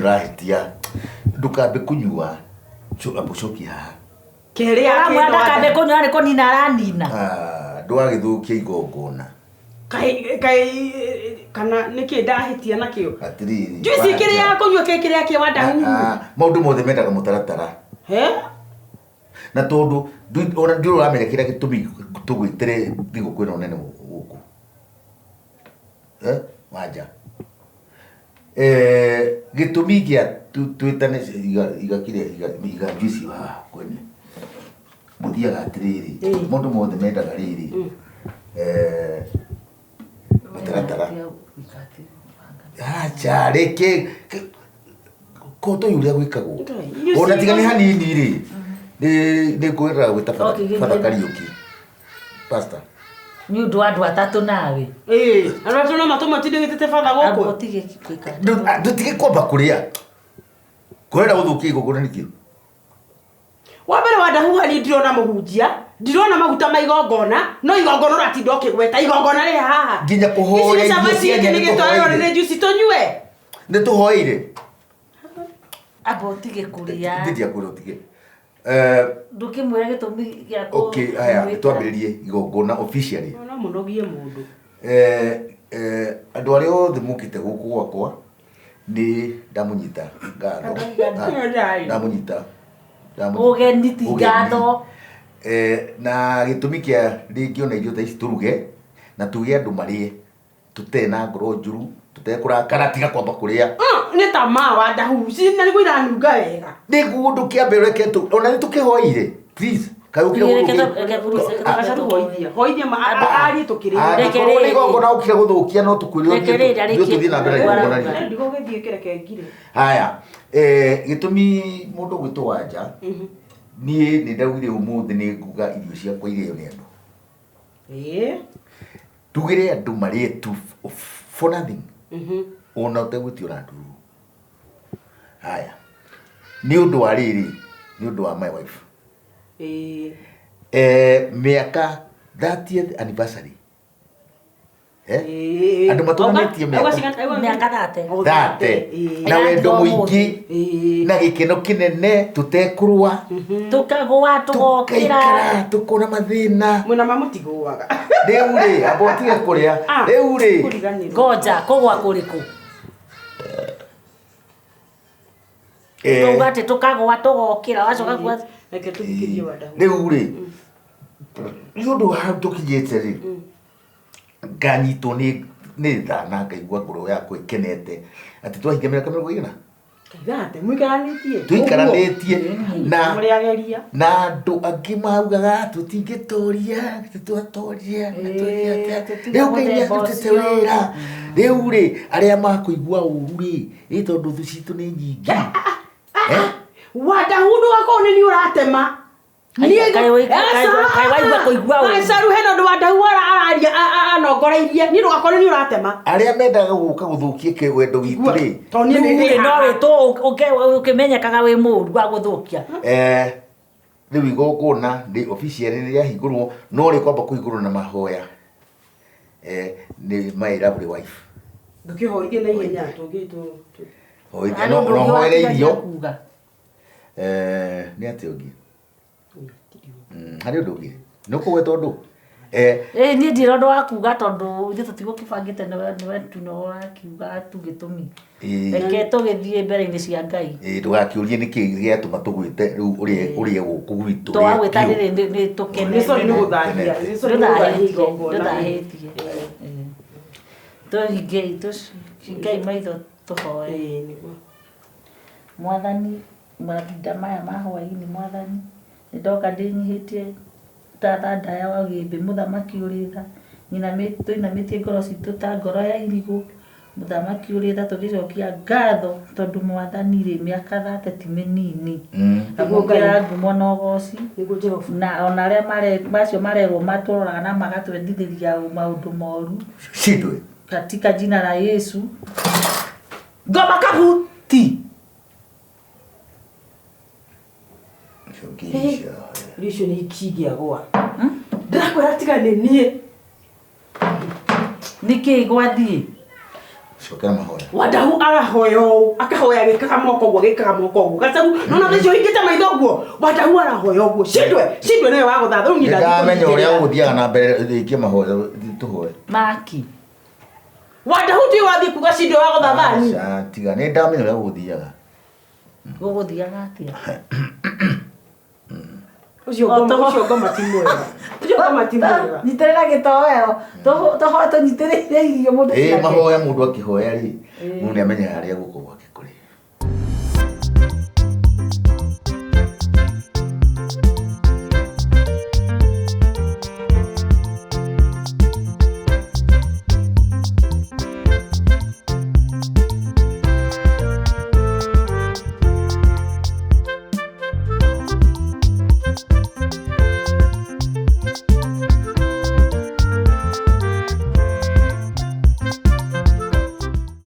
ũrahĩtia. Ndũkambe kũnyua. Amba ũcokie haha. Kĩrĩa Ũramwĩra kĩndũ ndakambe kũnyua nĩ kũnina aranina. Ah, ndũgagĩthũkie igongona. Kaĩ kaĩ kana nĩkĩ ndahĩtia nakĩo? Atĩrĩrĩ. Juici kĩrĩa ya kũnyua kĩ kĩrĩa kĩ wandahuhu. Ah, maũndũ mothe mendaga mũtaratara. He? Na tondũ ona ndũrĩ ũramenya kĩrĩa gĩtũmi tũgwĩtĩre thigũkũ ĩno nene gũkũ. Eh, wanja. Eh, gĩtũmi gĩa twĩtane iga iga kĩrĩa iga iga juici haha kwene. Gũthiaga atĩrĩrĩ, maũndũ mothe mendaga rĩrĩ. Eh, mũtaratara. Acha reke ko tũĩ ũrĩa gwĩkagwo. Ona tiga nĩ hanini rĩ, nĩ nĩ ngwĩraga gwĩta Father Kariũki. Pastor. Nĩ ũndũ wa andũ atatũ nawe. Ĩĩ, andũ atatũ no matũmwe tindĩgĩtĩte batha gũkũ. Amba ũtige gwĩka. Ndũtige kwamba kũrĩa. Kũrenda gũthũkia igongona nĩkĩ? Wa mbere wa ndahuha niĩ ndirona mũhunjia, ndirona maguta ma igongona, no igongona ũratinda ũkĩgweta, igongona rĩ haha. Nginya kũhoya Ici nĩ irio cabaci cia ingĩ nyeni nĩ gĩtoero tũhoeire. nĩ juici tũnyue. Nĩ tũhoeire. Amba ũtige kũrĩa. Nditia kũrĩa ũtige. Eh, Ndũkĩmwĩra gĩtũmi gĩa kũ- okay, haya, kũmwĩta. twambĩrĩrie igongona officially. No mũnogie mũndũ. Eh, eh, andũ arĩa othe mokĩte gũkũ gwakwa nĩ ndamũnyita ngatho. Ah, ndamũnyita. Ndamũnyita. Ũgeni ti Ũgeni. ngatho. Eh, na gĩtũmi kĩa rĩngĩ ona irio ta ici tũruge na tuge andũ marĩe tũtarĩ na ngoro njũru tũtekũrakara tiga kwamba kũrĩa. Nĩ tamaa wa ndahu na nĩguo iranunga wega. Nĩguo ndũkĩambe ũreke ona nĩ tũkĩhoire please. Kaĩ ũkire Reke gũthũkia- reke please, reke Ah, Aca tũhoithia hoithia ma arie tũkĩrĩa. Reke Angĩkorwo nĩ rĩrĩ. igongona ũkire gũthũkia no tũkwĩre Reke ũthiĩ rĩrĩ, arĩkie ithuĩ tũthiĩ na mbere na kũgwara igongona ruga. ritũ. Ndigũgĩthiĩ kĩreke ngire. Haya, eh, gĩtũmi mũndũ gwĩtwo wanja niĩ nĩ ndaugire ũmũthĩ nĩ nguga irio ciakwa irĩo nĩ andũ. Ĩĩ. Tugĩre andũ marĩe tu for nothing. Ona ũtegwĩtio ona ndururu. Haya, nĩ ũndũ wa rĩrĩ, nĩ ũndũ wa my wife. Ĩĩ. Eh, mĩaka 30th anniversary. Eh? Ĩĩ. Andũ matũranĩtie mĩaka. Auga cigana- auga- Mĩaka thate. Thate. Ĩĩ. Na wendo Ĩrathira mũingĩ Ĩĩ. na gĩkeno kĩnene tũtekũrũa Tũkagũa tũgokĩra. tũkaikara tũkona mathĩna. Mwĩna ma mũtigũaga. Rĩu rĩ, amba ũtige kũrĩa. Ah, Rĩu rĩ, kũriganĩrwo. Ngoja kũgwa kũrĩkũ? eh, Tũuga atĩ tũkagũa tũgokĩra wacoka kuga Reke tũthikĩrie Wandahu. Rĩu rĩ, nĩ ũndũ wa hau tũkinyĩte rĩ, nganyitwo nĩ nĩ tha na ngaigua ngoro yakwa ĩkenete atĩ twahingia mĩaka 40. Thate, mũikaranĩtie. Tũikaranĩtie na Mũrĩageria. na andũ angĩ maugaga tũtingĩtoria tũtwatoria na twĩke atĩa. tũtirĩ Rĩu Ngai mũthemba nĩarutĩte ũcio. wĩra. Rĩu rĩ arĩa makũigua ũru rĩ ĩ tondũ thũ citũ nĩ nyingĩ. Eh? Wandahu ndũgakorwo nĩ niĩ ũratema. Kaĩ- kaĩ wai- kaĩ- kaĩ waigua kũigua ũru. Acaru hena ũndũ Wandahu araria anongoreirie niĩ ndũgakorwo nĩ niĩ ũratema. Arĩa mendaga gũka gũthũkia wendo witũ rĩ Tondũ niĩ nĩ Rĩu ndĩ no haha. wĩtwo ũkĩmenyekaga wĩ mũru wa gũthũkia. Eh, rĩu igongona nĩ officially nĩ rĩahingũrwo no rĩkwamba kũhingũrwo na mahoya. Eh, nĩ my lovely wife. Ndũkĩhoithie na ihenya tũngĩ tũ Hoithia Harĩ no ũndũ no ũngĩ hoere watigaria irio. kuga? Eh, nĩ atĩa ũngĩ? Harĩ ũndũ ũngĩ? Nĩ ũkũgweta ũndũ? Eh, Ĩ, niĩ ndirĩ ũndũ wa kuga tondũ ithuĩ tũtigũkĩbangĩte nĩwe nĩwe tu nĩwe ũrakiuga tu gĩtũmi. Ĩĩ. Reke tũgĩthiĩ mbere-inĩ cia Ngai. Ĩĩ, ndũgakĩũrie nĩkĩ gĩatũma tũgwĩte rĩu ũrĩe ũrĩe gũkũ gwitũ. ũrĩe Twagwĩta biũ. rĩrĩ nĩ tũkene. Nĩ sorry nĩ gũthahia. Nĩ sorry nĩ gũthahia igongona. Ndũthahĩtie. Tũhingei tũhingei maitho tũhoe. Ĩĩ, nĩguo. Mwathani, mahinda maya ma hwaĩ-inĩ Mwathani, nĩ ndoka ndĩnyihĩtie ta thanda ya wagĩmbĩ, Mũthamaki ũrĩ tha, tũinamĩtie ngoro citũ ta ngoro ya irigũ, Mũthamaki ũrĩ tha, tũgĩcokia ngatho tondũ Mwathani rĩ, mĩaka thate ti mĩnini. Amũkĩra ngumo na ũgoci, na ona arĩa acio marerwo matũroraga na magatwendithĩria maũndũ moru, Shindwe. katika jina la Yesu. Ngoma kahuti. Irio icio nĩ ikingĩagwa. Ndĩrakwĩra tiga nĩ niĩ. Nĩkĩ gwathiĩ? Cokera mahoya. Wandahu arahoya ũũ, akahoya agĩkaga moko ũguo, agĩkaga moko ũguo. Gacagu, nona thaa icio ũhingĩte maitho ũguo. Wandahu arahoya ũguo. Cindwe, cindwe nĩwe wagũtha. Rĩu niĩ ndathiĩ Nĩndamenya ũrĩa kũnyitĩrĩra. ũgũthiaga na mbere rĩkia mahoya tũhoe. Maki. Wandahu tiwe wathiĩ kuga cindwe wagũtha thani. Aca, tiga nĩndamenya ũrĩa ũgũthiaga. Gũgũthiaga atĩa? Ũcio ngoma, ũcio ngoma ti mwega. Ũcio ngoma ti mwega. Nyitĩrĩra gĩtoero. Tũhoe tũnyitĩrĩire irio mũndũ Ĩĩ ciake. mahoya mũndũ akĩhoya rĩ, mũndũ nĩamenyaga harĩa guoko gwake.